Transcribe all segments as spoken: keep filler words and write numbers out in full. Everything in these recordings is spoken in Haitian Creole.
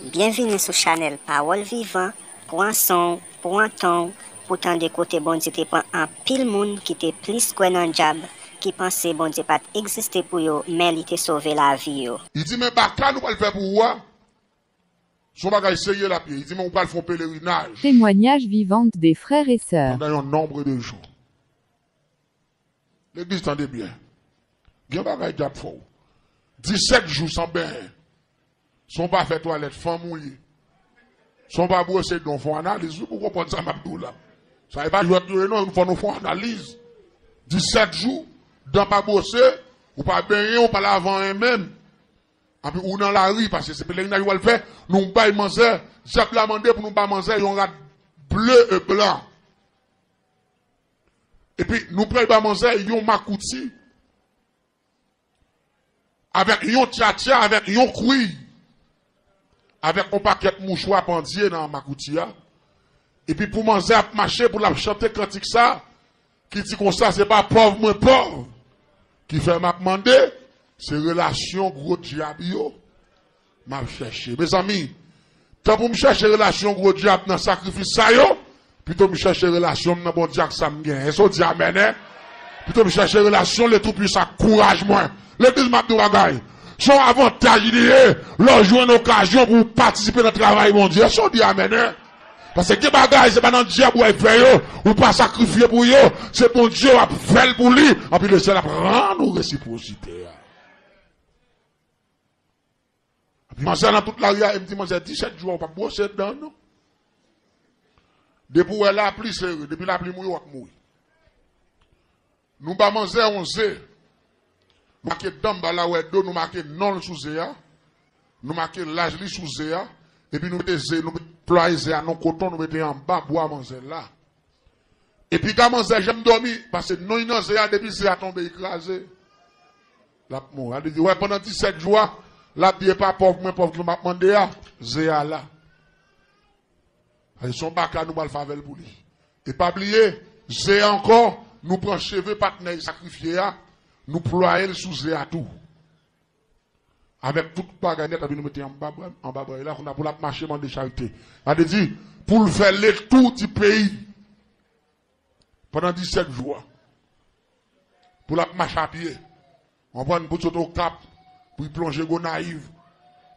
Byenvini sou chanèl Pawòl Vivan. Pran san w, pran tan w pou tande kote Bondye te pran anpil moun ki te plis kwè nan dyab, ki panse Bondye pa t egziste pou yo, men li te sove lavi yo. Li di, men baka nou pral fè pou ou a, se yon bagay serye l ap ye. Li di, men ou pral fè yon pelerinaj. Témoignages vivants des frères et sœurs. Pandan yon nonbre de jou. Legliz, tande byen. Gen bagay dyab fè w. Disèt jou san benyen. Si w pa fè twalèt, fanm ou ye. Si w pa bwose dan w, fè yon analiz wi pou w konprann sa m ap di w la. Sa e pa jwèt nou ye non, fò nou fè yon analiz. Disèt jou, dan pa bwose, ou pa benyen, ou pa lave anyen menm. Anpi ou nan lari, paske se pelerinaj w al fè, nou bay manzè, dyab la mande pou nou ba manzè yon rad ble e blan. Epi nou pral ba manzè yon makouti avèk yon tchatcha, avèk yon kwi, avèk yon pakèt mouchwa pandye nan makouti a. Epi pou manzè ap mache, pou l ap chante kantik sa, ki di konsa, se pa pòv mwen pòv ki fè m ap mande, se relasyon gwo dyab yo m ap chèche. Mezanmi, tan pou m chèche relasyon gwo dyab nan sakrifis sa yo, pito m chèche relasyon m nan Bondye ak sa m genyen. Èske w di amèn, en? Pito m chèche relasyon Letoupisan ak kouraj mwen. Legliz, m ap di w bagay. Se yon avantaj li ye, lè w jwenn okazyon pou w patisipe nan travay Bondye. Èske w di amèn, en? Paske gen bagay, se pa nan dyab w al fè yo, ou pa sakrifye pou yo, se Bondye w ap fè l pou li, anpi Lesyèl ap rann ou resipwosite a. Epi manzè nan tout lari a, e m di manzè, disèt jou a, ou p ap bwose dan non. Depi w wè lapli sere, depi lapli mouye, w ap mouri. Nou ba manzè yon ze. Nou make dan m ba l a wè do, nou make non l sou ze a. Nou make laj li sou ze a. Epi nou mete ze, nou plwaye ze a nan koton, nou mete anba bwa manzè la. Epi gade manzè janm dòmi, paske non li nan ze a, depi ze a tonbe, li kraze. L ap mouri. Al di, wè, pandan disèt jou a, l ap di, e pa pòv mwen pòv ki m ap mande a, ze a la. Sa se yon baka nou pral fè avè l pou li. E pa bliye, ze a ankò, nou pran cheve patnè l sakrifye a, nou plwaye l sou ze a tou. Avèk tout bagay nèt, epi nou mete anba bwa, anba bwa l la, kounye a pou l ap mache mande charite. Sa vle di, pou l fè letou ti peyi pandan disèt jou a. Pou l ap mache apye. Konprann, pou l sot Okap, pou l plonje Gonayiv.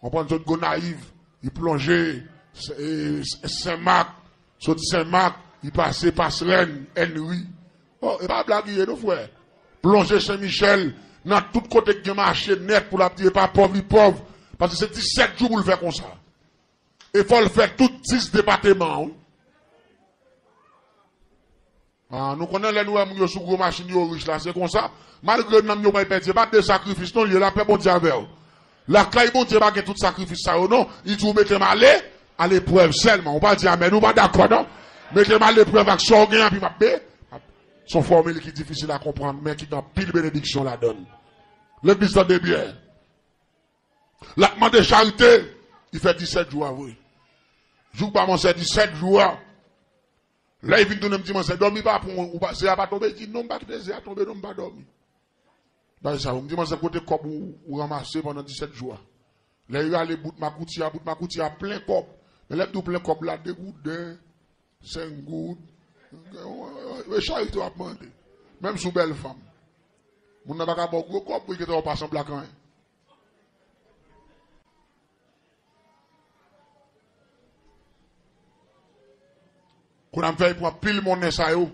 Konprann, sot Gonayiv, li plonje Sen Mak, sot Sen Mak, li pase Pasrèn, Ènri. Oh, e pa blag li ye non, frè. Plonje Sen Michèl, nan tout kote k gen mache nèt pou l ap di e pa pòv li pòv. Paske se disèt jou pou l fè konsa. E fò l fè tout dis depateman an, wi. Ah, nou konnen lè nou wè moun yo sou gwo machin yo rich la, se konsa. Malgre nanm yo pral pèdi, e pa de sakrifis non li ye, lapè Bondye avè w. Lakay Bondye pa gen tout sakrifis sa yo non. Li di w mete m ale, aleprèv sèlman. Ou pa di amèn, ou pa dakò non. Mete m aleprèv ak sa w gen, epi m ap be. Se yon fòmil ki difisil a konprann, men ki gen anpil benediksyon ladan l. Legliz, tande byen. L ap mande charite, li fè disèt jou a vre. Jou k ba manzè disèt jou a, lè li vin tounen, m di manzè, dòmi pa pran w, ou pa, ze a pa tonbe? Li di, non, m pa kite ze a tonbe, non, m pa dòmi. Bagay sa yo, m di manzè, kote kòb ou, ou ranmase pandan disèt jou a? Lè li rale bout makouti a, bout makouti a plen kòb. Men lè m di w plen kòb la, de gouden, senk goud, e charite w ap mande. Menm si w bèl fanm. Moun nan pa ka ba w gwo kòb pou l gentan wè w pa sanble ak anyen. Kounye a m fè li pran pil monnen sa yo,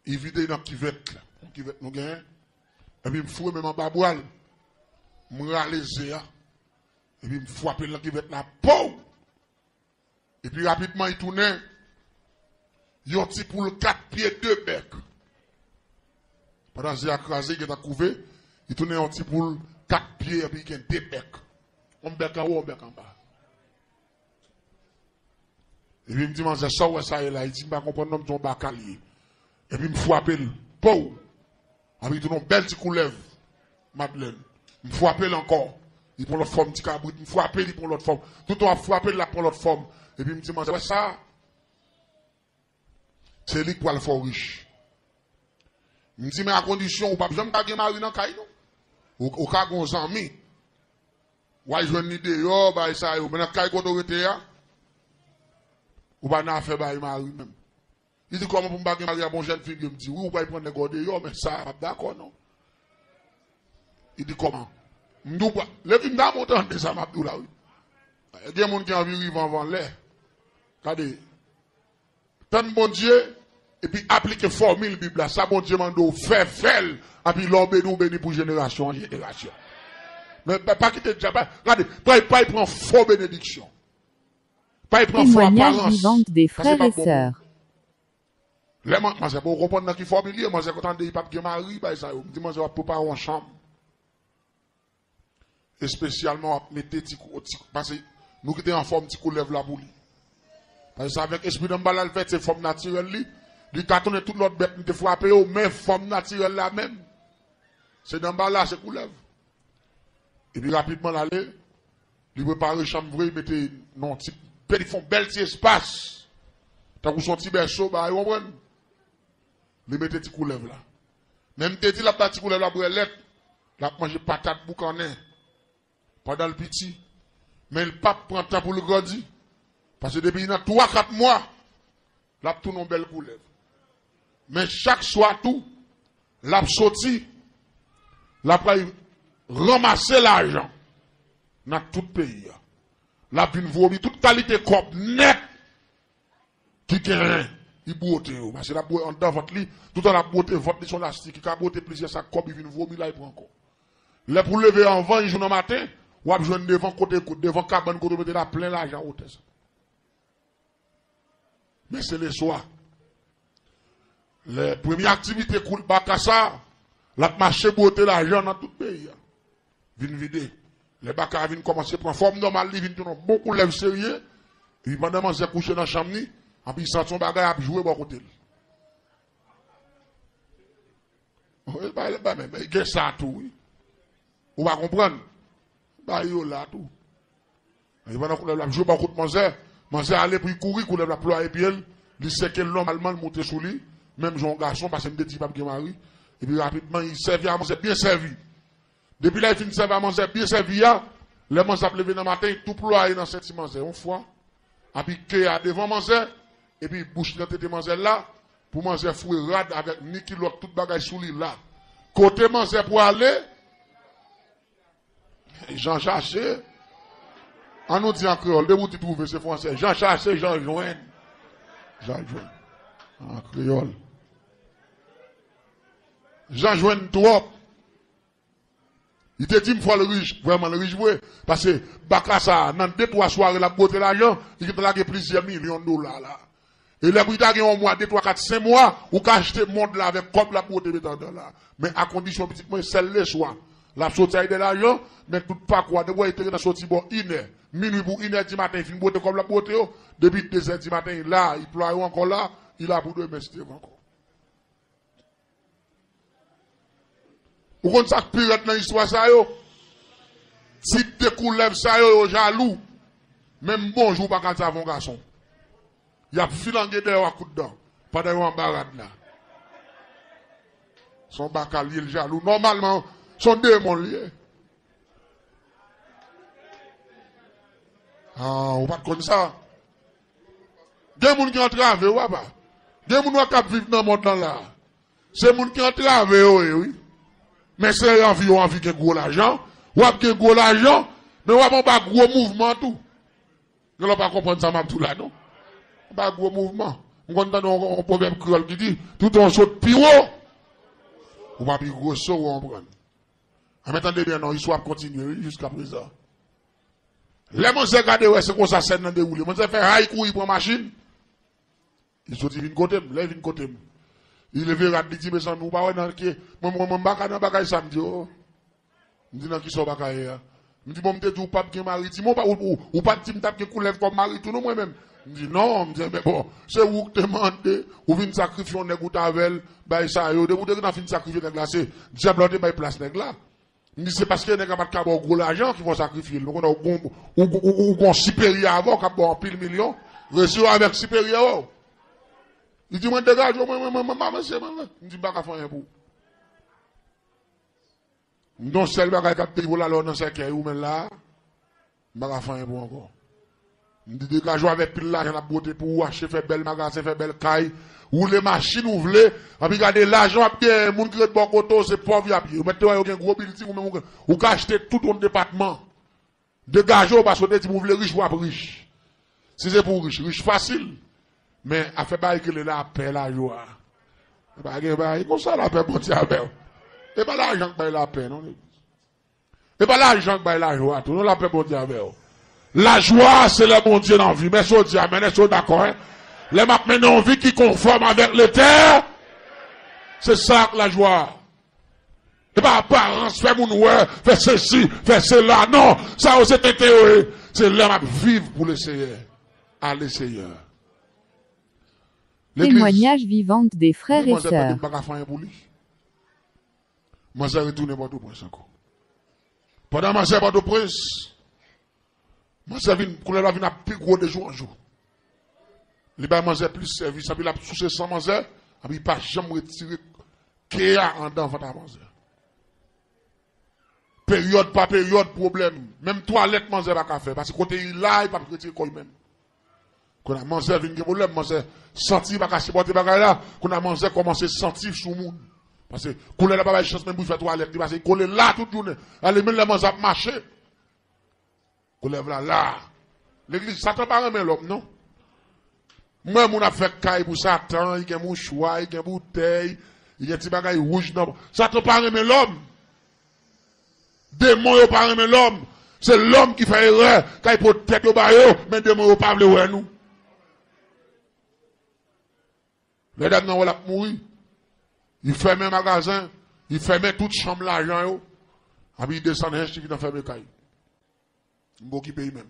li vide nan kivèt la. Yon kivèt nou genyen. Epi m foure men m anba bra l. M rale ze a. Epi m frape l nan kivèt la. Pow! Epi rapidman, li tounen yon ti poul kat pye, de bèk. Pandan ze a kraze, li gentan kouve, li tounen yon ti poul kat pye, epi li gen de bèk. Yon bèk anwo, yon bèk anba. Epi m di, manzè, sa w wè sa ye la? Li di, m pa konprann non, m di, yon baka l ye. Epi m frape l. Pow! Epi li tounen yon bèl ti koulèv, Madlèn. M frape l ankò. Li pran lòt fòm, ti kabrit. M frape, li pran lòt fòm. Toutan w ap frape l, l ap pran lòt fòm. Epi m di, manzè, wè sa? Se li k pral fè w rich. M di, men a kondisyon ou p ap janm ka gen mari nan kay nou. Ou, ou ka gen yon zanmi. W al jwenn li deyò, bagay sa yo. Men nan kay kote w rete a, ou pa nan afè bay mari menm. Li di, "Kòman pou m pa gen mari a, bon jèn fi m ye?" M di, "Wi, ou pral pran nèg ou deyò, men sa a m p ap dakò non." Li di, "Kòman?" M di, "Ou pral." Lè fi m ta monte an de sa m ap di w la, wi. Gen moun ki anvi rive anvan lè. Gade, tann Bondye, epi aplike fòmil Bib la. Sa Bondye mande w fè, fè l. Epi lè w beni, w beni pou jenerasyon an jenerasyon. Men pa, pa kite dyab la. Gade, pa, pa pran fo benediksyon. Pa pran fo aparans. Témoignage vivant des frères et sœurs. Lè man-, manzè pa konprann nan ki fòmil li ye, manzè kontan de li p ap gen mari, bay sa yo. M di manzè w ap prepare yon chanm. Espesyalman w ap mete ti kou-, ti, pase nou kite anfòm ti koulèv la pou li. Pase sa avèk espri Danbala l fè, se fòm natirèl li. Li ka tounen tout lòt bèt m te frape yo, men fòm natirèl la menm, se Danbala, se koulèv. Epi rapidman l ale, li prepare chanm vre, li mete nan ti bèl, li fè yon bèl ti espas. Tankou se yon ti bèso, bagay, ou konprann? Li mete ti koulèv la. Men m te di l ap ba ti koulèv la bwè lèt, l ap manje patat boukannen pandan l piti. Men l p ap pran tan pou l grandi. Paske depi nan twa, kat mwa, l ap tounen yon bèl koulèv. Men chak swa tou, l ap soti, l ap al ranmase lajan nan tout peyi a. L ap vin vomi tout kalite kòb nèt ki genyen, li bwote yo. Paske l ap bwote anndan vant li, toutan l ap bwote vant li, se yon lastik, li ka bwote plizyè sak kòb, li vin vomi la, li pran ankò. Lè pou leve anvan yon jou nan maten, w ap jwenn devan kote, devan kabann kote w mete la plen lajan wotè sa. Men se leswa. Lè premye aktivite koul baka sa, l ap mache bwote lajan nan tout peyi a. Vin vide. Lè baka a vin kòmanse pran fòm nòmal, li vin tounen yon bon koulèv serye. Epi pandan manzè kouche nan chanm li, anpi santi yon bagay ap jwe bò kote l. Wi, ba, ba, men, men, gen sa tou, wi. Ou pa konprann? Ba yo la tou. Epi pandan koulèv la ap jwe bò kot manzè, manzè ale pou l kouri, koulèv la plwaye pye l, li seke l nòmalman, l moute sou li, menm jan yon gason, paske m te di l p ap gen mari. Epi rapidman, li sèvi a manzè byen sèvi. Depi lè l fin sèvi a manzè byen sèvi a, lè manzè ap leve nan maten, li tou plwaye nan senti manzè yon fwa, epi ke a devan manzè, epi bouch li nan tete manzè la, pou manzè foure rad avèk ni kilòt, tout bagay sou li la. Kote manzè pwale, Jan chache. An nou di an kreyòl, depi w di twouve, se fransè. Jan chache, Jan jwenn. Jan jwenn. An kreyòl. Jan jwenn twòp. Li te di m fò l rich, vrèman l rich vre. Paske baka sa a, nan de twa sware l ap bwote lajan, li gentan lage plizyè milyon dola la. E lè pou li ta gen yon mwa, de, twa, kat, senk mwa, ou ka achte mond la avèk kòb l ap bwote met anndan la. Men a kondisyon pitit mwen, sèl leswa. L ap soti ak de lajan, men tout pakou a, depi w wè li te gentan soti bò inè, minwi pou inè di maten, li fin bwote kòb l ap bwote yo, depi dezè di maten, li la, li plwaye yo ankò la, li la pou demen si Dye vle ankò. Ou konn sa k pi rèd nan istwa sa yo? Tit de koulèv sa yo, yo jalou. Menm bonjou ou pa ka di avè yon gason. Y ap filange dèyè w ak kout dan pandan yo anba rad la. Se yon baka l ye, l jalou. Nòmalman, se yon demon l ye. Ah, ou pa t konn sa? Gen moun ki antrave w, papa. Gen moun wè k ap viv nan mond lan la. Se moun ki antrave yo ye, wi. Men se anvi yo anvi gen gwo lajan. W ap gen gwo lajan, men w ap anba gwo mouvman tou. Gen lè w pa konprann sa m ap di w la, non. Anba gwo mouvman. M konn tande yon, yon pwovèb kreyòl ki di, toutan w sot pi wo, ou pa pi gwo, se w konprann. Anben, tande byen, non, istwa ap kontinye, wi, jiskaprezan. Lè manzè gade, wè se konsa sèn nan dewoule. Manzè fè hay kouri pran machin. Li soti vin kote m, lè li vin kote m, li leve rad, li di, "Mezanmi, ou pa wè nan ke, mwen, mwen, mwen, m pa ka nan bagay sa," m di, "Oh." M di, "Nan kisa w pa ka ye a?" M di, "Bon, m te di w p ap gen mari." Di, "Bon, ou pa, ou, ou, ou pa t di m t ap gen koulèv kòm mari tou non, mwen menm?" M di, "Non." M di, "Enben, bon, se ou k te mande, ou vin sakrifye yon nèg ou t avè l, bay sa yo, depi w te gentan fin sakrifye nèg la, se dyab la w te bay plas nèg la." M di, "Se paske nèg la pa t ka ba w gwo lajan ki fè w sakrifye l. Nou konnen w gon, ou, ou, ou, ou gon siperyè avè w k ap ba w anpil milyon. Resi w avèk siperyè w." Li di, "Mwen degaje w, mwen, mwen, mwen, mwen, mwen, mesye, mwen, mwen." M di, "M pa ka fè anyen pou ou." M di, "Yon sèl bagay k ap derive w la, lè w nan sèkèy ou menm la a, M pa ka fè anyen pou ou ankò. M di degaje w avèk pil lajan n ap bwote pou ou, achte, fè bèl magazen, fè bèl kay, woule machin ou vle, anpi gade lajan w ap genyen, moun ki ret bò kote w, se pòv y ap ye. Ou mèt te wè yo gen gwo bilding, ou menm ou gen, ou ka achte tout yon depatman. Degaje w, paske w te di m ou vle rich, w ap rich. Si se pou w rich, rich fasil. Men afè bagay ki rele lapè, lajwa. Pa gen bagay konsa, lapè Bondye avè w. E pa lajan k bay lapè, non. E pa lajan k bay lajwa tou, non, lapè Bondye avè w. Lajwa, se lè Bondye nan vi m. Èske w di amèn? Èske w dakò, en? Lè m ap mennen yon vi ki konfòm avèk Letè, se sa k lajwa. E pa aparans, fè moun wè, fè sesi, fè sela. Non, sa yo se tenten yo ye. Se lè m ap viv pou Leseyè. Ale Seyè. Legliz. Témoignage vivant des frères et sœurs. Manzè tande m pa ka fè anyen pou li. Manzè retounen Pòtoprens ankò. Pandan manzè Pòtoprens, manzè vin, koulèv la vin ap pi gwo de jou an jou. Li bay manzè plis sèvis, anpi l ap souse san manzè, anpi li pa janm retire ke a andan vant a manzè. Peryòd pa peryòd, pwoblèm. Menm twalèt manzè pa ka fè, paske kote li la, li p ap retire kò li menm. Kounye a, manzè vin gen pwoblèm, manzè santi li pa ka sipòte bagay la. Kounye a, manzè kòmanse santi sou moun. Paske koulèv la pa bay chans menm pou l fè twalèt li, paske li kole la tout jounen. Ale menm lè manzè ap mache, koulèv la la. Legliz, Satan pa renmen lòm, non. M wè moun ap fè kay pou Satan, li gen mouchwa, li gen boutèy, li gen ti bagay wouj nan. Satan pa renmen lòm. Demon yo pa renmen lòm. Se lòm ki fè erè, kay pot tèt yo ba yo, men demon yo pa vle wè nou. Lè dam nan wè l ap mouri, li fèmen magazen, li fèmen tout chanm lajan yo, anpi li desann hench li vin anfèmen kay. M pa okipe li menm.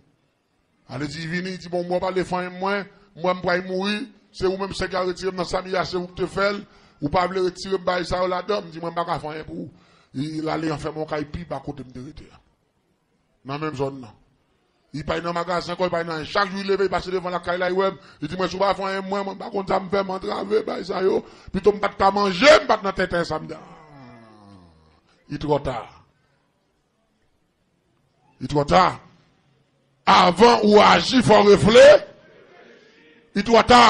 Ale di, li vini, li di, bon, mwen pa vle fè anyen mwen, mwen m pral mouri, se ou menm sèk a retire m nan sa m ye a, se ou ki te fè l, ou pa vle retire m bagay sa yo ladan, m di, mwen m pa ka fè anyen pou ou. Li, l ale anfèmen yon kay pi ba kote m te rete a. Nan menm zòn nan. Li pa nan magazen ankò, li pa nan anyen. Chak jou li leve, li pase devan lakay la, li wè m, li di, mwen, si w pa fè anyen mwen, mwen m pa konn sa m fè, m antrave bagay sa yo, pito m pa t ka manje, m pa t nan tenten sa m di, ah, li twò ta. Li twò ta. Avan ou aji, fò w refle-, li twò ta.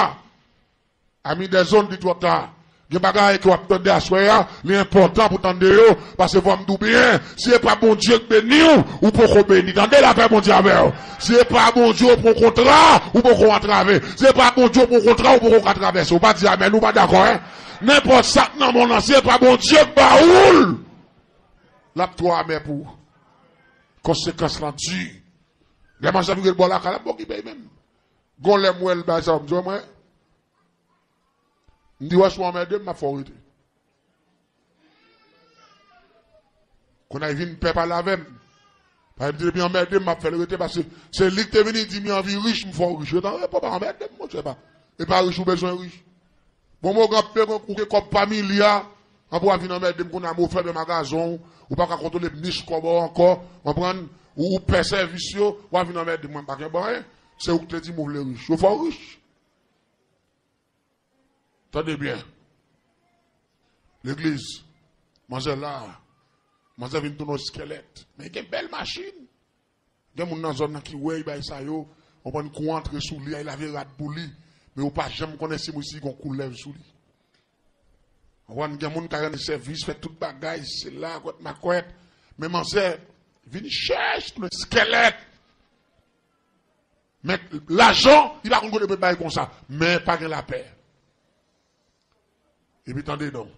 Ami dèzòd, li twò ta. Gen bagay ke w ap tande aswè a, li enpòtan pou tande yo, paske fò m di w byen, si se pa Bondye k beni w, ou poko beni. Tande, lapè Bondye avè w. Si se pa Bondye w pran kontra, ou poko antrave. Si se pa Bondye w pran kontra, ou poko ka travèse. Ou pa di amèn, ou pa dakò, en? Nenpòt sa k nan mond lan, si se pa Bondye k ba ou l, l ap twò amè pou ou. Konsekans lan di. Lè manzè vire l bò lakay la, m pa okipe l menm. Gon lè m wè l bay sa, m di, wè mwen, m di, wè, si w anmède m, m ap fè w rete. Kounye a, li vin pè pale avè m. Paske m di, depi anmède m, m ap fè l rete, paske se li ki te vini di m li anvi rich, m fè w rich. Yo ta repo pa anmède m, monchè, pa. E pa rich ou bezwen rich. Bon, mwen, gran pè, ou gen kòb pa milya, anpi w ap vin anmède m kounye a, men w fèmen magazen w, ou pa ka kontwole nich kòb ou ankò, konprann? Ou, ou pè sèvis yo, w ap vin anmède m, mwen m pa gen anyen. Se ou ki te di m ou vle rich. Yo fè w rich. Tande byen. Legliz, manzè la, manzè vin tounen yon skèlèt. Men gen bèl machin. Gen moun nan zòn nan ki wè bagay sa yo, konprann, kou antre sou li a, li lave rad pou li. Men ou pa janm konnen si moun si gon koulèv sou li. Konprann, gen moun ka rann sèvis, fè tout bagay, se la, kwèt makwèt. Men manzè vin chèch tounen skèlèt. Men lajan, li pa konn kote pou l bay konsa. Men pa gen lapè. Epi tande non.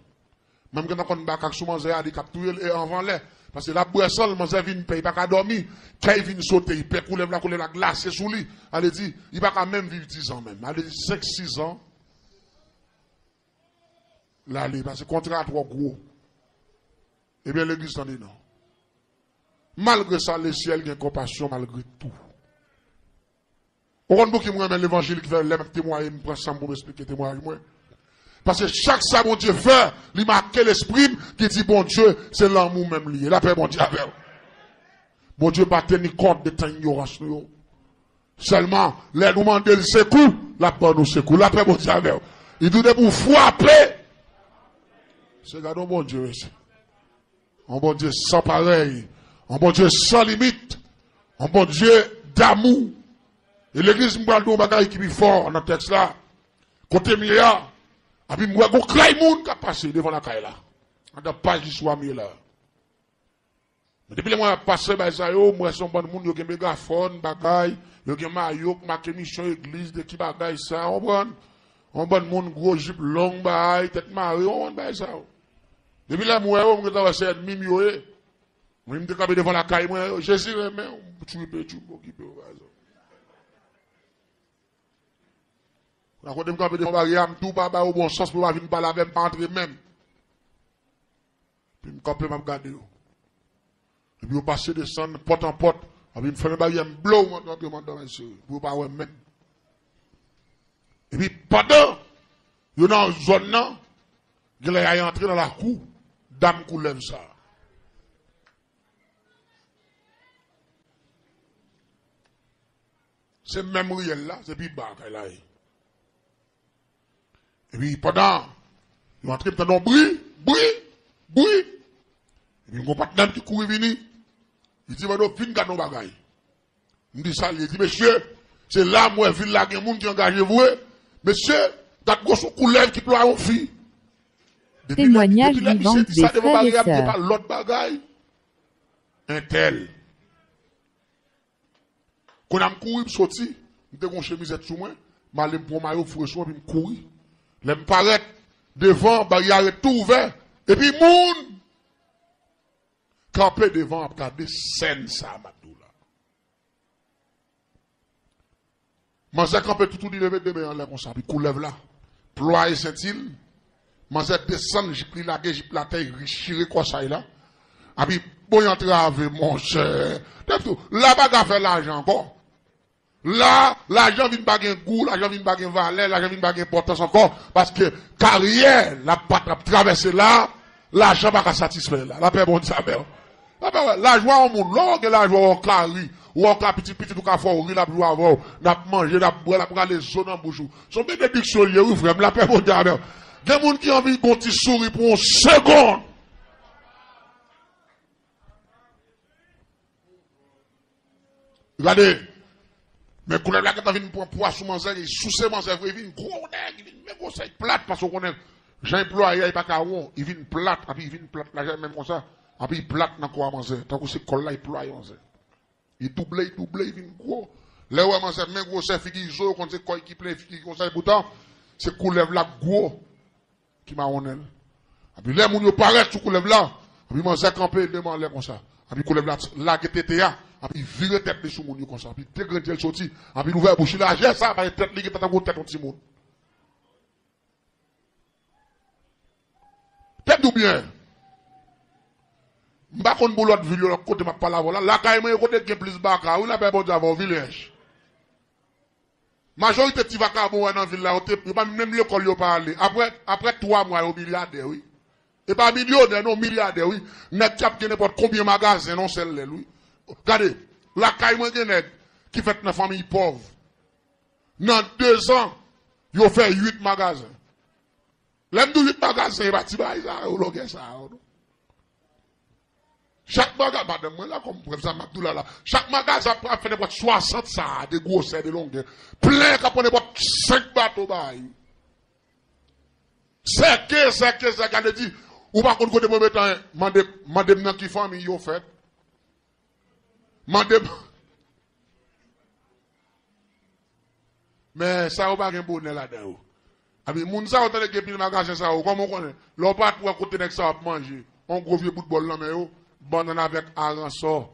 Mwen m gentan konn bak ak sou manzè a, li k ap touye l, e anvan lè. Paske l ap bwè san l, manzè vin pè, li pa ka dòmi. Kè l vin sote, li pè koulèv la, koulèv la glase sou li. Ale di, li pa ka menm viv dizan menm. Ale di senk, sizan. L ale, paske kontra a twò gwo. Ebyen, legliz, tande non. Malgre sa, lesyèl gen konpasyon malgre tou. Ou konn pouki m renmen levanjil ki fè lè m ap temwaye, m pran san m pou m esplike temwayaj mwen? Paske chak sa Bondye fè, li make lespri m ki di Bondye se lanmou menm li ye. Lapè Bondye avè w. Bondye pa teni kont de tan ignorans nou yo. Sèlman, lè nou mande l sekou, l ap ban nou sekou. Lapè Bondye avè w. Li di w depi w frape, se gade yon Bondye, mesye. Yon Bondye san parèy. Yon Bondye san limit. On Bondye damou. E legliz, m pral di yon bagay ki pi fò nan tèks la. Kote m ye a, epi m wè gon kray moun k ap pase devan lakay la. Anndan paj istwa m ye la. Men depi lè mwen ap pase bay sa yo, m wè se yon bann moun, yo gen megafòn, bagay, yo gen mayo k make misyon egliz, de ki bagay sa, w konprann? Yon bann moun, gwo jip long, bay, tèt mare, yon bann bagay sa yo. Depi lè m wè yo, m gentan wè se ènmi m yo ye. Mwen, m te kanpe devan lakay mwen, Jezi renmen w, m tchwipe tchou, m okipe w, pa egzanp. Nan kote m kanpe devan baryè a, m tou pa ba yo bon sans pou yo pa vin pale avè m, pa antre menm. Epi m kanpe, m ap gade yo. Epi yo pase desann, pòt an pòt, epi m fèmen baryè, m blow, m antre, m antre, mesye, pou yo pa wè m menm. Epi pandan yo nan zòn nan, genlè y a antre nan lakou dam koulèv sa a. Se menm riyèl la, se pi ba kay la ye. Epi pandan yo antre, m tande yon bri, bri, bri. Epi m gon patnè m ki kouri vini. Li di, "Mano, vin gade yon bagay." M di, "Sa l ye?" Li di, "Mesye, se la m wè vil la gen moun ki angaje vre. Mesye, gad gwo sou koulèv ki plwaye yon fi." Depi lè, depi lè misye di sa devan baryè a, m di, "E pa lòt bagay." Entèl. Kounye a m kouri, m soti, m te gon chemizèt sou mwen, m ale m pran mayo, m foure sou mwen, epi m kouri. Lè m parèt devan, baryè a ret tou ouvè, epi moun kanpe devan ap gade sèn sa a, m ap di w la. Manzè kanpe toutou, li leve de men anlè konsa, epi koulèv la plwaye senti l. Manzè desann, jip li lage, jip la atè, li chire kòsay la. Epi bon, y antrave, monchè. Tèt tou, la pa ka fè lajan ankò. La, lajan vin pa gen gou, lajan vin pa gen valè, lajan vin pa gen enpòtans ankò, paske karyè l ap pa t ap travèse la, lajan pa ka satisfè l la. Lapè Bondye avè w. Lapè, lajwa yon moun, lè w gen lajwa, w ka ri, w ka pitit, pitit ou ka fè w ri, l ap jwe avè w, n ap manje, n ap bwè, l ap rale zo nan bouch ou. Se yon benediksyon l ye, wi, frè m, lapè Bondye avè w. Gen moun ki anvi gon ti souri pou yon segonn. Gade, men koulèv la gentan vin pran pwa sou manzè, li souse manzè vre, li vin gwo nèg, li vin men gwosè, li plat, paske w konnen jan li plwaye a, li pa ka won, li vin plat, epi li vin plat, lajan menm konsa, epi li plat nan kò a manzè, tankou se kò l la, li plwaye manzè. Li double, li double, li vin gwo. Lè w wè manzè men gwosè, figi zo, yo konn se kò l ki plen, figi konsa, epoutan, se koulèv la k gwo ki mawonnen l. Epi lè moun yo parèt sou koulèv la, epi manzè kanpe de men anlè konsa. Epi koulèv la lage tete a, epi vire tèt li sou moun yo konsa. Epi de grenn je l soti, epi l ouvè bouch li lajè sa, paske tèt li gentan tankou tèt yon timoun. Tande w byen. M pa konn pou lòt vil yo, lòt kote m ap pale avè w la. Lakay mwen, e kote k gen plis baka, wi, lapè Bondye avè w, Vilèj. Majorite ti vakabon w wè nan vil la, yo te, yo pa menm lekòl yo pa ale. Apre, apre twa mwa, yo milyadè, wi. E pa milyonè, non, milyadè, wi. Nèg k ap gen nenpòt konbyen magazen nan yon sèl lèl, wi. Gade, lakay mwen gen nèg ki fèt nan fanmiy pòv. Nan dezan, yo fè uit magazen. Lè m di w uit magazen, e pa ti bagay sa yo, longè sa yo, non. Chak maga-, madanm mwen la, kòm prèv sa m ap di w la, la. Chak magazen ap, ap fè nenpòt swasant sa, de gwosè, de longè. Plen k ap pran nenpòt senk bato bay. Sèke, sèke, sèke, ale di, ou pa konn kote pou yo met anyen. Mande, mande m nan ki fanmiy yo fèt. Mande m. Men sa yo pa gen bonè ladan yo. Epi moun sa yo tande gen pil magazen sa yo, kòman w konnen? Lè w pa t wè kote nèg sa yo ap manje, yon gwo vye bout bòl nan men yo, bannann avèk aransò,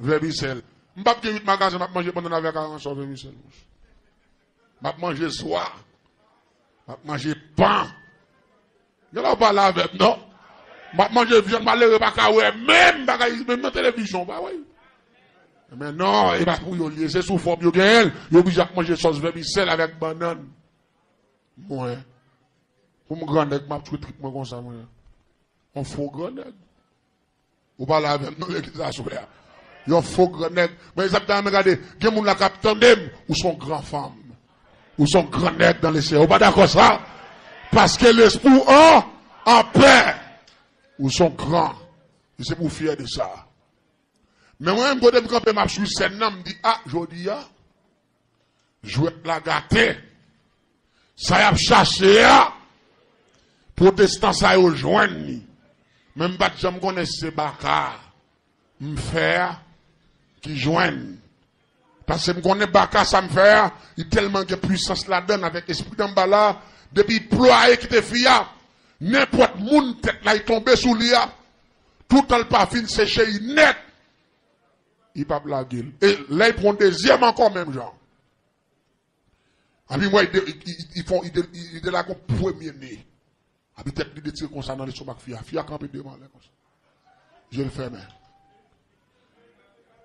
vèmisèl. M p ap gen uit magazen, m ap manje bannann avèk aransò, vèmisèl, monchè. M ap manje zwa. M ap manje pan. Gen lè w pale avè m, non? M ap manje vyann, malere pa ka wè menm bagay, menm nan televizyon, w pa wè. Men non, e pa pou yo l ye, se sou fòm yo genyen l, yo oblije ap manje sòs vèmisèl avèk bannann. Mwen, pou m gran nèg, m ap tchwe trip mwen konsa, mwen. Yon fo gran nèg. Ou pale avè m nan legliz aswè a. Yon fo gran nèg. Men egzakteman, men gade, gen moun la k ap tande m. Ou se yon gran fanm. Ou se yon gran nèg nan Lesenyè. Ou pa dakò sa? Paske lespri w an, anpè. Ou se yon gran. E se pou w fyè de sa. Men mwen menm kote m kanpe m ap swiv sèn nan, m di, a, jodi a, jwèt la gate. Sa y ap chache a, pwotestan sa yo jwenn li. Men m pa t janm konnen si se baka m fè a ki jwenn. Paske m konnen baka sa m fè a, li tèlman gen pwisans ladan l avèk espri Danmbala, depi l plwaye kite fi a, nenpòt moun tèt la li tonbe sou li a, toutan l pa fin seche li nèt, li p ap lage l. E lè l pran yon dezyèm ankò menm jan. Epi m wè li de- li- li- li fon- li de- li- li delage yon premye ne. Epi tèt li detire konsa nan lestomak fi a. Fi a kanpe de men anlè konsa. Je l fèmen.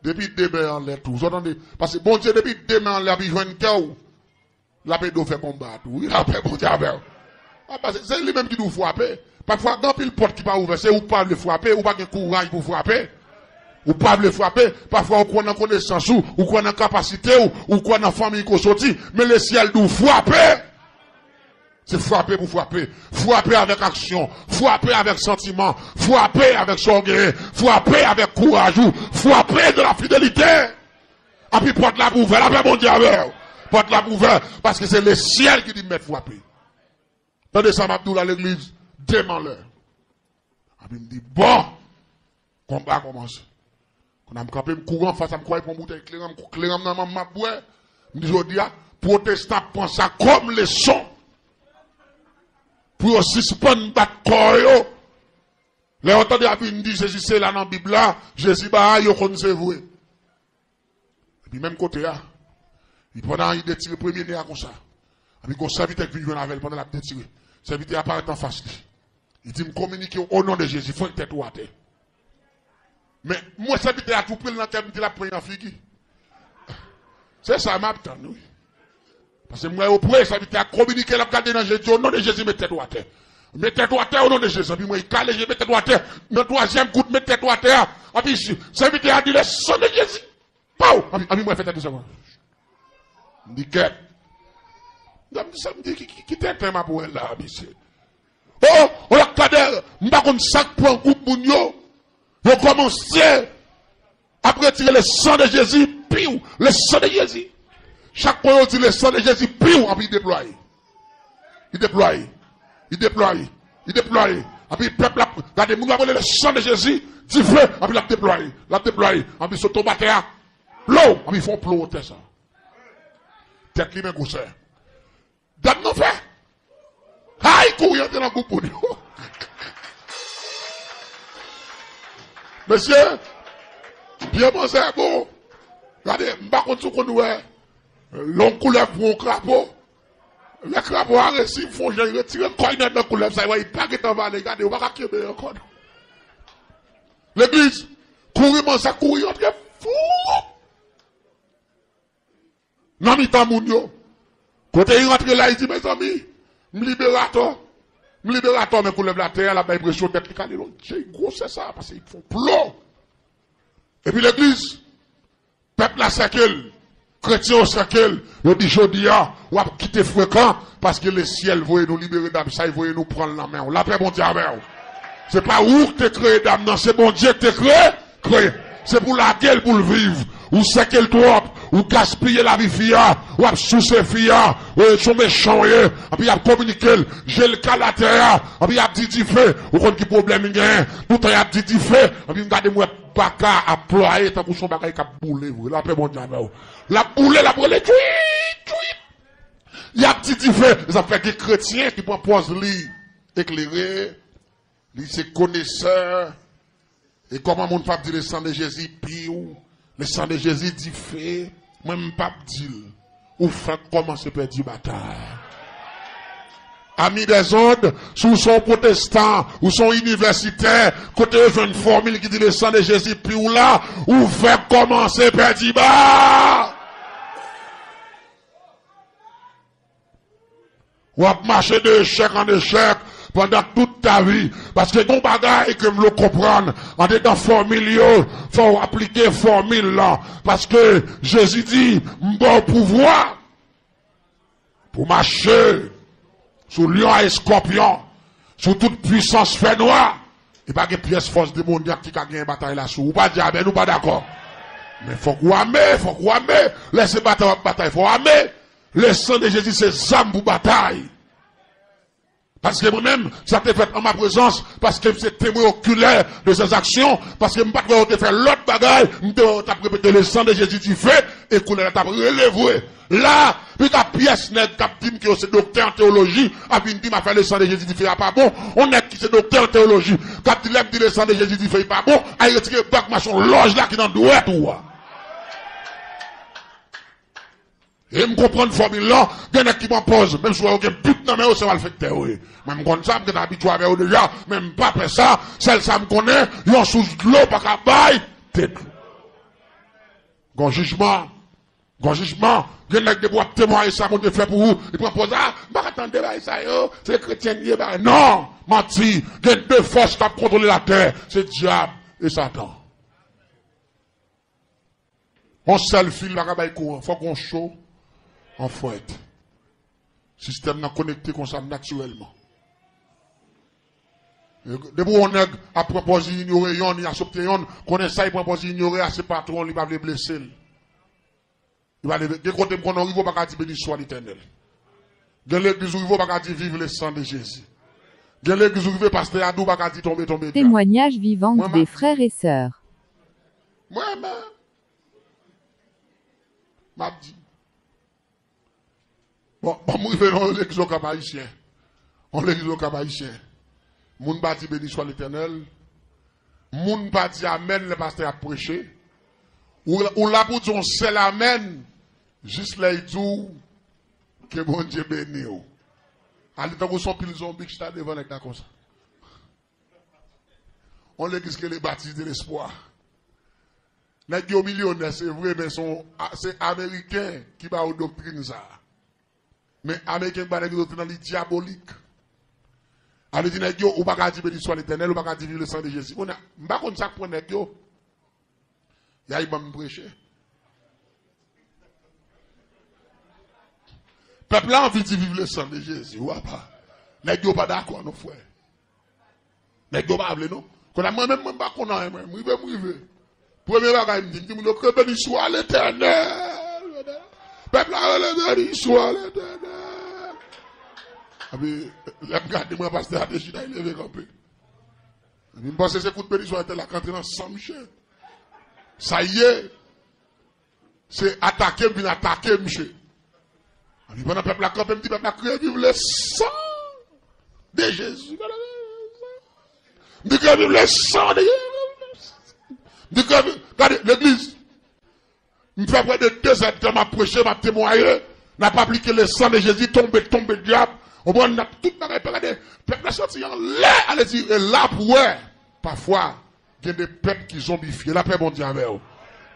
Depi de men anlè tou. Zò tande? Paske Bondye depi de men anlè epi jwenn kè w, l ap ede w fè konba a tou. Wi, lapè Bondye avè w. A, paske se li menm ki di w frape. Pafwa, gen anpil pòt ki pa ouvè. Se ou k pa vle frape, ou pa gen kouraj pou frape. Ou pa vle frape. Pafwa, ou kwè nan konesans ou, ou kwè nan kapasite w, ou kwè nan fanmiy ke w soti. Men lesyèl di w frape. Se frape pou frape. Frape avèk aksyon. Frape avèk santiman. Frape avèk sa w genyen. Frape avèk kouraj ou. Frape de la fidelite. Epi pòt la ap ouvè. Lapè Bondye avè w. Pòt la ap ouvè. Paske se lesyèl ki di mèt frape. Tande sa m ap di w la, legliz, de men anlè. Epi m di, bon, konba a kòmanse. Kounye a m kanpe, m kouri anfas, m kouri pran boutèy kleren, m kleren nan men m, m ap bwè. M di, jodi a, pwotestan ap pran sa kòm leson. Pou yo sispann bat kò yo. Lè yo tande y ap vin di Jezi se la nan Bib la, Jezi ba a, yo konn se vre. Epi menm kote a, li pandan li detire premye ne a konsa. Epi gon sèvitè k vin jwenn avè l pandan l ap detire. Sèvitè a parèt anfas li. Li di, m kominike w o non de Jezi, fwenk tèt ou atè. Men, m wè sèvitè a tou pre l nan kè m, m di l ap pran l nan figi. Se sa m ap tann, wi. Paske m wè yo pre, sèvitè a kominike, l ap gade nan je, di, o non de Jezi, met tèt ou atè. Met tèt ou atè, o non de Jezi. Epi m wè, li kale je, met tèt ou atè. Nan twazyèm kout, met tèt ou atè a. Epi, sèvitè a di, le sang de Jésus. Pow! Anpi, anpi mwen fè tèt li sèlman. M di kèt. M di sa, m di, ki, ki, ki tenten m ap wè la, mesye? O, o, la, Kader, m pa konn sa k pran gwoup moun yo. Yo kòmanse ap retire le sang de Jésus, piw, le sang de Jésus. Chak fwa yo di le sang de Jésus, piw, anpi deplwaye. Li deplwaye. Li deplwaye. Li deplwaye. Epi pèp la, gade, moun yo ap rele le sang de Jésus, dife, epi l ap deplwaye. L ap deplwaye. Epi sot tonbe atè a. Plow! Epi fè yon plow atè sa. Tèt li men gwosè. Dam nan fè. Ay, kouri antre nan gwoup moun yo. Mesye, pye manzè bon. Gade, m pa konn si w konn wè. Lè yon koulèv pran yon krapo, lè krapo a resi fè yon jan, li retire kò l nan, nan koulèv sa, li wè li pa gentan vale, gade, ou pa ka kenbe ankò non. Legliz, kouri manzè kouri antre fou nan mitan moun yo. Kote li rantre la, li di, mezanmi, m liberatò. M liberatò, men koulèv la atè a, l ap bay presyon tèt li kale lòt. Jezi gwosè sa, paske li fè yon plow. Epi legliz, pèp la sèke l, kretyen yo sèke l, yo di jodi a, w ap kite frekan, paske lesyèl voye nou libere dam sa, li voye nou pran l nan men w. Lapè Bondye avè w. Se pa ou k te kreye dam nan, se Bondye k te kreye, kreye. Se pou lage l pou l viv. Ou sèke l twòp, ou gaspiye lavi fi a, w ap souse fi a, e, se yon mechan w ye, anpi y ap kominike l, je l kale atè a, anpi y ap di dife, ou konn ki pwoblèm li genyen, toutan y ap di dife, anpi m gade m wè baka ap plwaye tankou se yon bagay k ap boule vre. Lapè Bondye avè w. L ap boule, l ap rele tchwip, tchwip. Y ap di dife. Sa fè gen kretyen ki pran pòz li eklere, li se konesè. E kòman moun p ap di le sang de Jésus piw, le sang de Jésus dife, mwen m p ap di l. Ou fèk kòmanse pèdi batay. Ami des ondes, si w se yon pwotestan, ou se yon inivèsitè, kote yo jwenn fòmil ki di le sang de Jésus piw la, ou fèk kòmanse pèdi ba. W ap mache de echèk an echèk pandan tout ta vi. Paske gen yon bagay ke m vle w konprann, andedan fòmil yo, fò w aplike fòmil lan. Paske Jezi di, m ba w pouvwa pou mache sou lyon a eskòpyon, sou tout pwisans fènwa. E pa gen pyès fòs demonyak ki ka genyen batay la sou ou. Ou pa di amèn, ou pa dakò. Men fòk ou ame, fòk ou ame. Lè se batay w ap batay, fò w ame. Le sang de Jésus se zam pou batay. Paske mwen menm, sa te fèt an ma prezans, paske m se temwen okilè de ses actions, paske m pa t wè yo te fè lòt bagay, m te wè yo t ap repete le sang de Jésus du feu, e kounye a l ap rele vre. La, pita pyès nèg k ap di m ke yo se doktè an teyoloji, ap vin di m afè le sang de Jésus du feu a pa bon. On nèg ki se doktè an teyoloji, k ap di lè m di le sang de Jésus du feu pa bon, al retire bag mason lòj la ki nan dwèt ou a. E m konprann fòmil lan, gen nèg ki pran pòz, menm si w wè yo gen bib nan men yo, se malfektè yo ye. Mwen m konn sa, m gentan abitye avè yo deja, men m pa pè sa, sèl sa m konnen, yon sous dlo pa ka bay tèt ou. Gon jijman, gon jijman, gen nèg depi w ap temwaye sa Bondye fè pou ou, li pran pòz, a, m pa ka tande bagay sa yo, se kretyen li ye, bagay. Non, manti, gen de fòs k ap kontwole latè, se dyab e Satan. Yon sèl fil pa ka bay kouran, fòk yon cho, yon frèt. Sistèm nan konekte konsa natirèlman. Depi yon nèg ap pran pòz li inyore yonn, li asepte yonn, konnen sa li pran pòz li inyore a, se patwon li pa vle blese l. Li pa vle, gen kote m konnen w rive w pa ka di beni swa Letènèl. Gen legliz ou rive w pa ka di viv le sang de Jésus. Gen legliz ou rive pastè a di w pa ka di tonbe tonbe djab. Témoignages vivants des frères et sœurs. Mwen menm, m ap di. Bon, bon, m rive nan yon legliz Okap Ayisyen. Yon legliz Okap Ayisyen. Moun pa di beni swa Letènèl. Moun pa di amèn lè pastè ap preche. Ou, ou la pou di yon sèl amèn. Jis lè y di w ke Bondye beni w. Ale tankou se yon pil zonbi ki chita devan nèg la konsa. Yon legliz ki rele Baptiste de l'Espoir. Nèg yo milyonè, se vre, men se yon, a, se Ameriken ki ba yo doktrin sa a. Men Ameriken ki ba nèg yo doktrin nan, li dyabolik. A vle di nèg yo, ou pa ka di beni swa Letènèl, ou pa ka di viv le sang de Jésus. Kounye a, m pa konn sa k pran nèg yo. Y a ban m preche. Pèp la anvi di viv le sang de Jésus, w apa. Nèg yo pa dakò non, frè. Nèg yo pa vle non. Kounye a mwen menm, mwen m pa konn anyen, mwen. M rive, m rive. Premye bagay m di, m di moun yo, ke beni swa Letènèl. Pèp la rele beni swa Letènèl. Epi, lè m gade, mwen pastè a te chita, li leve kanpe. Epi m panse se kout beni swa Letènèl la k antre nan san misye. Sa ye. Se atake m vin atake misye. Epi pandan pèp la kanpe, m di pèp la kriye viv le sang de Jésus. M di kriye viv le sang de Jésus. M di kriye viv, gade, legliz. M fè prè de de zè tan m ap preche, m ap temwaye. N ap aplike le sang de Jésus, tonbe, tonbe dyab. Ou konprann, n ap tout bagay, gade. Pèp la soti anlè, ale di, e la pou wè. Pafwa, gen de pèp ki zonbifye. Lapè Bondye avè w.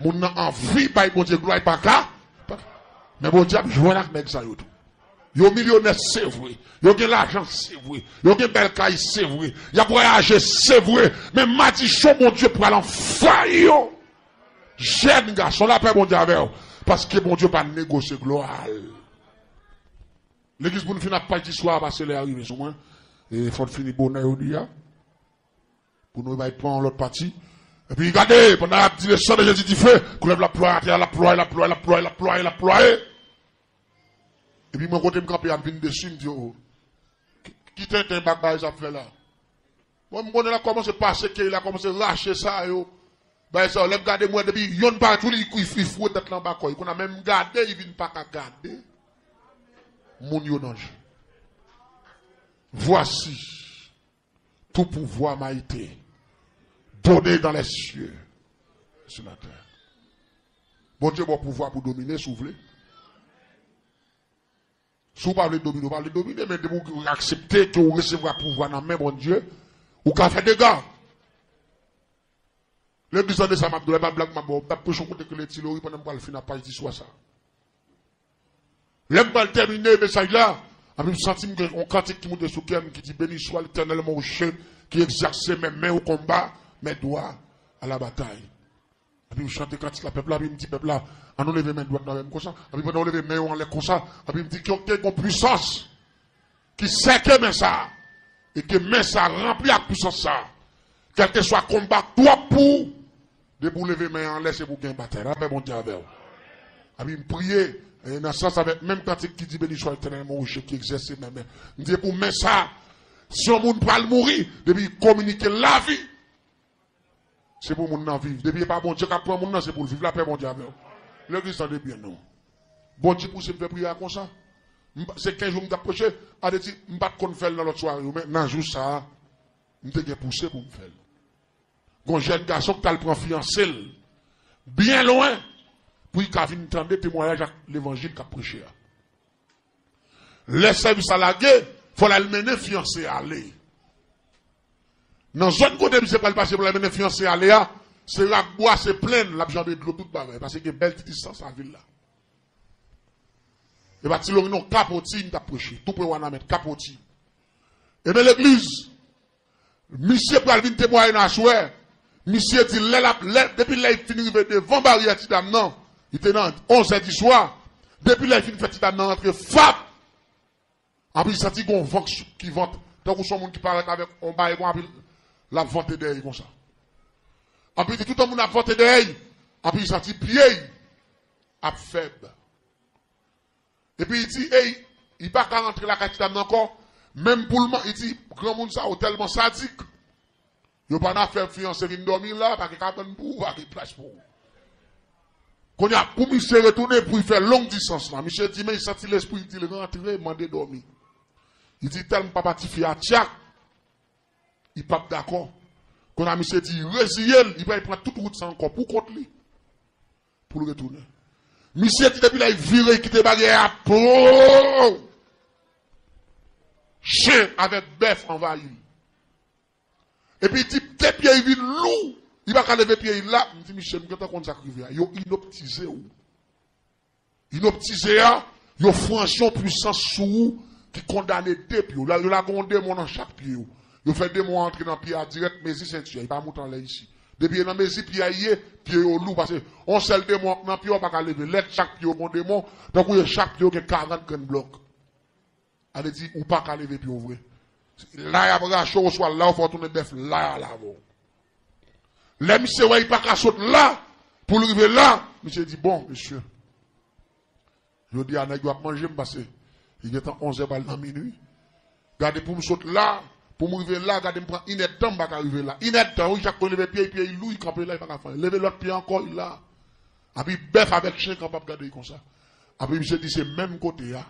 Moun nan anvi bay Bondye glwa, e pa ka. Men Bondye ap jwenn ak nèg sa yo tou. Yo milyonè, se vre. Yo gen lajan, se vre. Yo gen bèl kay, se vre. Y ap vwayaje, se vre. Men madichon Bondye pral anvayi yo. Jèn gason, lapè Bondye avè w. Paske Bondye pa negosye glwa l. Legliz pou n fin ap pati swa, paske lè a rive sou mwen. E fò n fini bonè jodi a. Pou nou bay pran yon lòt pati. Epi gade, pandan y ap di le sang de Jésus du feu, koulèv la plwaye atè a, l ap plwaye, l ap plwaye, l ap plwaye, l ap plwaye, l ap plwaye. Epi mwen kote m kanpe a, m vin desi, m di, o, ki, ki tenten bak bagay sa ap fè la? Bon, m konnen l ap kòmanse pase kèy la, kòmanse rache sa yo. Bagay sa yo, lè m gade, m wè depi yonn parèt sou li, li, li foure tèt la anba kò l. Kounye a, menm gade, li vin pa ka gade moun yo nan je. Voici, tout pouvoir m'a été donné dans les cieux, sur la terre. Bondye ba w pouvwa pou domine, si w vle. Si w pa vle domine, w pa vle domine, men depi w aksepte ke w resevwa pouvwa nan men Bondye, ou ka fè dega. Legliz, tande sa m ap di w la, e pa blag m ap ba w, m t ap preche yon kote ki rele Ti Lori pandan m pral fin ap pati sou sa. Lè m pral tèmine mesaj la, epi m santi m gen yon kantik ki moute sou kè m ki di, Béni soit l'Éternel, mon rocher, qui exerce mes mains au combat, mes doigts à la bataille. Epi m chante kantik la, pèp la, epi m di pèp la, ann nou leve men dwat nou avè m konsa. Epi pandan yo leve men yo anlè konsa, epi m di, ke gon pwisans ki sèke men sa a, e ke men sa a ranpli ak pwisans sa a, kèlkeswa konba k twòp pou ou, Depi w leve men an anlè, se pou gen batay. Lapè Bondye avè w. Epi m priye, e, nan sans avèk menm kantik ki di, Beni swa Letènèl, mon rocher qui exerce mes mains. M di, pou men sa, si yon moun pral mouri, depi l kominike lavi, se pou moun nan viv. Depi e pa Bondye k ap pran moun nan, se pou l viv. Lapè Bondye avè w. Legliz, tande byen, non. Bondye pouse m fè priyè a konsa. M pa- Se kenz jou m t ap preche, a te di, m pa t konn fè l nan lòt sware yo, men nan jou sa a, m te gen pouse pou m fè l. Gon jèn gason ki t al pran fiyanse l byen lwen pou l ka vin tande temwayaj ak levanjil k ap preche a. Lè sèvis la lage, fò l al mennen fiyanse a ale. Nan zòn kote misye pral pase pou l al mennen fiyanse a ale a, se rak bwa, se plenn, l ap janbe dlo, tout bagay, paske gen bèl ti distans ak vil la. E pa ti lori non, Kapoti, m t ap preche, tou pre Wanament, Kapoti. Ebyen, legliz, misye pral vin temwaye nan aswè. Misye di, lè l ap, lè, depi lè l fin rive devan baryè ti dam nan, li te nan onz è di swa. Depi lè l fin fè ti dam nan rantre, fap! Anpi l santi gon van k sou- ki vante, tankou se yon moun ki parèt avèk yon bagay kon, anpi l ap vante dèyè l konsa. Anpi l di, toutan moun ap vante dèyè l, anpi l santi pye l ap fèb. Epi li di, ey, li pa ka rantre lakay ti dam nan ankò. Menm pou l man-, li di, granmoun sa yo tèlman sadik. Yo pa nan fè fiyanse vin dòmi la, pa gen kabann pou ou, pa gen plas pou ou. Kounye a, pou misye retounen, pou l fè long distans lan, misye di, men li santi lespri l di l rantre, mande dòmi. Li di, tèlman papa tifi a tyak, li p ap dakò. Kounye a, misye di, reziye l, li pral pran tout wout sa ankò pou kont li. Pou l retounen. Misye di depi lè l vire, l kite baryè a, poo! Chen avèk bèf anvayi l. Epi di, de pye l vin lou, li pa ka leve pye l la. M di, misye, m gentan konn sa k rive a. Yo inoptize w. Inoptize a, yo franchi yon pwisans sou ou ki kondane de pye w. La, yo lage yon demon nan chak pye w. Yo fè demon an antre nan pye a dirèk, mezi senti a, li pa moute anlè isi. Depi e nan mezi pye a ye, pye yo lou, paske yon sèl demon k nan pye w pa ka leve. Lè chak pye w gon demon, tankou yo chak pye w gen karant grenn blòk. A vle di, ou pa ka leve pye w vre. La y ap rache w, oswa la w fè w tounen bèf, la y al avè w. Lè misye wè li pa ka sot la, pou l rive la, misye di, bon, mesye, jodi a nèg yo ap manje m, paske li gentan onz è pral nan minui. Gade pou m sot la, pou m rive la, gade m pran inèdtan m pa ka rive la. Inèdtan, wi, chak kou l leve pye, pye l lou, li kanpe la, li pa ka fè anyen. Leve lòt pye ankò, li la. Epi bèf avèk chen kanpe ap gade l konsa. Epi misye di se menm kote a.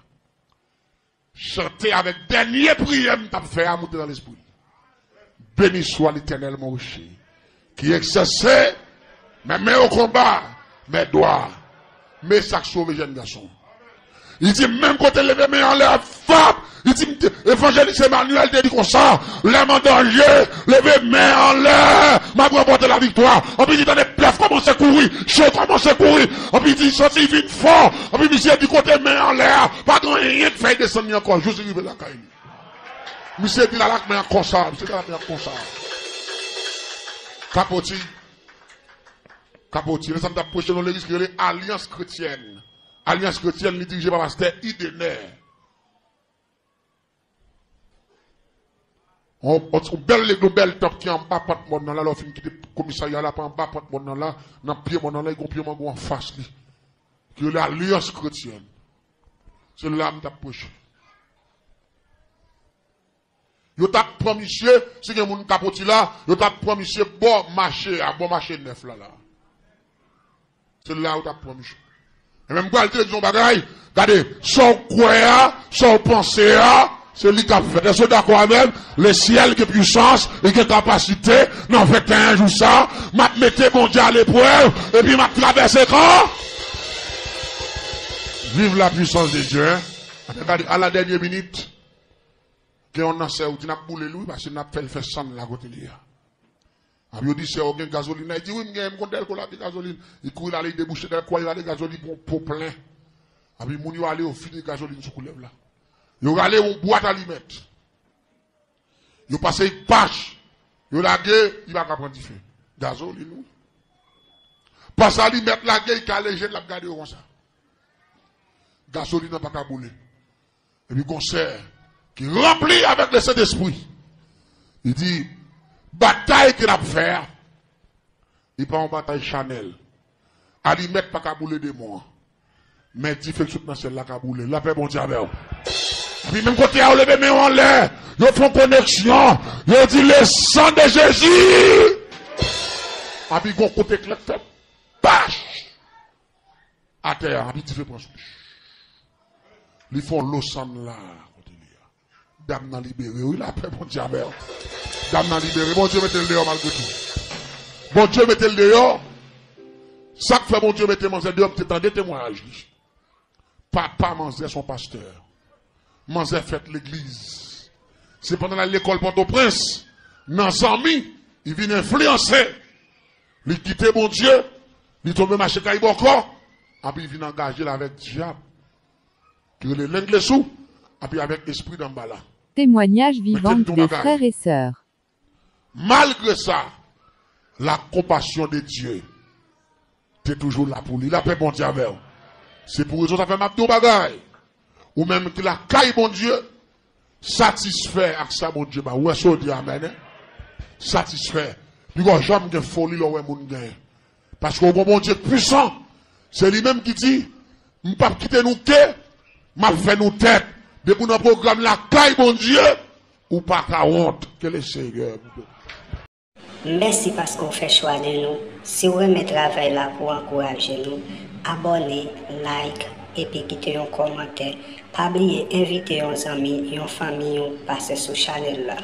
Chante avèk dènye priyè m t ap fè a moute nan lespri l. Béni soit l'Éternel, mon rocher, qui exerce mes mains au combat, mes doigts. Men sa k sove jèn gason. Li di, menm kote leve men anlè a, fap! Li di, m te- Evanjelis Emmanuel te di konsa, lè m an danje, leve men anlè, m ap ranpòte laviktwa. Anpi di, tande, bèf kòmanse kouri, chen kòmanse kouri. Anpi di, santi vin fò. Anpi misye di, kote men anlè a, pa gen anyen k fè l desann li ankò, jis li rive lakay li. Misye di l al ak men an konsa, misye di l al ak men an konsa. Kapoti. Kapoti. Lè sa m t ap preche nan legliz ki rele Alyans Kretyèn. Alyans Kretyèn, li dirije pa pastè Idener. On, on, on bèl legliz, on bèl tanp ki anba pant mòn nan la, lè w fin kite komisarya la, pa anba pant mòn nan la, nan pye mòn nan la, li gon pye mango anfas li. Ki rele Alyans Kretyèn. Se la m t ap preche. Yo t ap pran misye, si gen moun Kapoti la, yo t ap pran misye bò mache a, bò mache nèf la, la. Se la yo t ap pran misye. E men m pral te di yon bagay, gade, sa w kwè a, sa w panse a, se li k ap fèt. Èske w dakò avè m? Le syèl gen pwisans, li gen kapasite, nan venteyen jou sa, m ap mete Bondye aleprèv, epi m ap travèse kan? Vive la puissance de Dieu, hein? Gade, à la dernière minute, gen yon nan sè yo di n ap boule l wi, paske n ap fè l fè sann la kote li a. Epi yo di sè yo gen gazolin la, li di wi, m gen, m gon dèlko la, gen gazolin. Li kouri l ale, li debouche dèlko a, li rale gazolin pou yon po plen. Epi moun yo ale, yo vide gazolin sou koulèv la. Yo rale yon bwat alimèt. Yo pase yon pach. Yo lage, li pa ka pran dife. Gazolin wi. Pase alimèt lage, li kale je l, l ap gade yo konsa. Gazolin nan pa ka boule. Epi gon sè ki ranpli avèk le Sentespri. Li di, batay ke n ap fè a, Li pa yon batay chanèl. Alimèt pa ka boule demon an. Men dife k sot nan syèl la ka boule. Lapè Bondye avè w. Epi menm kote a, yo leve men yo anlè. Yo fè yon koneksyon. Yo di, le sang de Jésus. Epi gon kote klèk fè pach atè a. Epi dife pran sou li. Li fè yon lo sann la kote li a. Dam nan libere, wi, lapè Bondye avè w. Dam nan libere. Bondye mete l deyò malgre tou. Bondye mete l deyò. Sa k fè Bondye mete manzè deyò, m te tande temwayaj li. Papa manzè se yon pastè. Manzè fèt legliz. Se pandan l al lekòl Pòtoprens, nan zanmi, li vin enfliyanse. Li kite Bondye, li tonbe mache kay bòkò, epi li vin angaje l avèk dyab. Ki rele Lenglesu, epi avèk espri Danbala. Témoignages vivants des frères et sœurs. Malgre sa, la compassion de Dieu te toujou la pou li. Lapè Bondye avè w. Se pou rezon sa fè m ap di w bagay. Ou menm ki lakay Bondye, satisfè ak sa Bondye ba ou. Ou wè sa w di amèn, en? Satisfè. Pi gwo janm gen foli lè w wè moun genyen. Paske w gon Bondye k pwisan. Se li menm ki di, m p ap kite nou ke, m ap fè nou tèt. Depi w nan pwogram lakay Bondye, ou pa ka wont. Ke le Seyè. Mèsi paske w fè chwa de nou. Si w renmen travay la pou w ankouraje nou, abòne, like, epi kite yon kòmantè. Pa bliye envite yon zanmi, yon fanmi w pase sou chanèl la.